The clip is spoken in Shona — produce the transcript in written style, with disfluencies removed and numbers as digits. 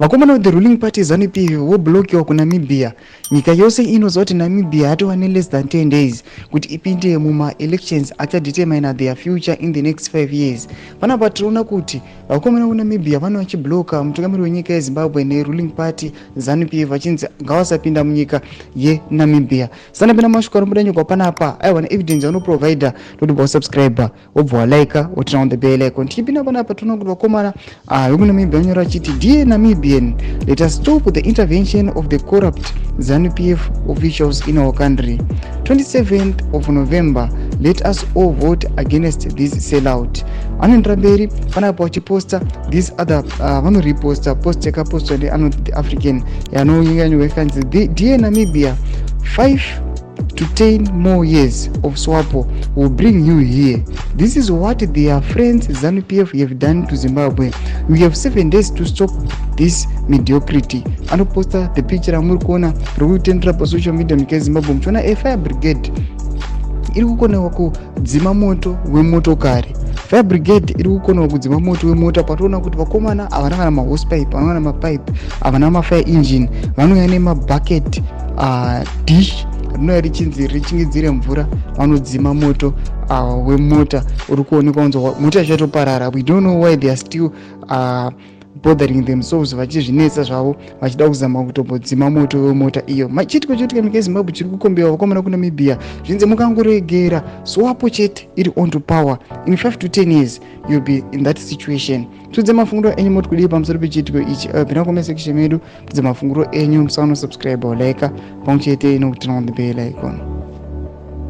Vakomana with the ruling party ZANU PF voblokiwa kuNamibia. Nyika yose inoziva kuti Namibia yatova neless than 10 days kuti ipinde mumaelections achadetermina their future in the next 5 years. Panapa tinoona kuti vakomana kuNamibia vano vachibloka mutungamiri wenyika yeZimbabwe neruling party ZANU PF vachinzi ngavasapinda munyika yeNamibia. Sanapinda mashoko anobuda nyika panapa aiwa neevidence yavanoprovider toti bosubscriber wobva walaika woturn on the bell icon. Tichipinda panapa toona kuti vakomana vekuNamibia vanyora vachiti, "Dear Namibian, let us stop the intervention of the corrupt ZANU PF officials in our country. 27th of November, let us all vote against this sellout." Anoendera mberi panapa vachiposta this other, vanoriposta post yakapostwa neanoti The African yanonyanyorwa ikanzi, "Dear Namibia, 5 to 10 more years of SWAPO will bring you here. This is what their friends ZANU PF have done to Zimbabwe. We have 7 days to stop this mediocrity." Anoposta the picture ramuri kuona riri kutendera pasocial media munyika yeZimbabwe, muchiona a fire brigade iri kukonewa kudzima moto wemotokari. Fire brigade iri kukonewa kudzima moto wemota. Patoona kuti vakomana havana kana mahosepipe, havana kana mapipe, havana mafire engine, vanouya nemabucket, dish rinouya richinzi richingidzire mvura, vanodzima moto wemota uri kuonekwa kunzi mota ichatoparara. We don't know why they are still bothering themselves, vachizvinetsa zvavo vachida kuzama kutombodzima moto wemota iyo. Chiitiko choitika munyika yeZimbabwe chiri kukombewa vakomana kuNamibia, zvinzi mukangoregera SWAPO chete iri on to power, in 5 to 10 years you'll be in that situation. Tudze mafungiro enyu, moti kudii pamusoro pechiitiko ichi? Pinda comment section medu, tudze mafungiro enyu. Musaona subscribe, like pamwe chete nokuturn on the bell icon.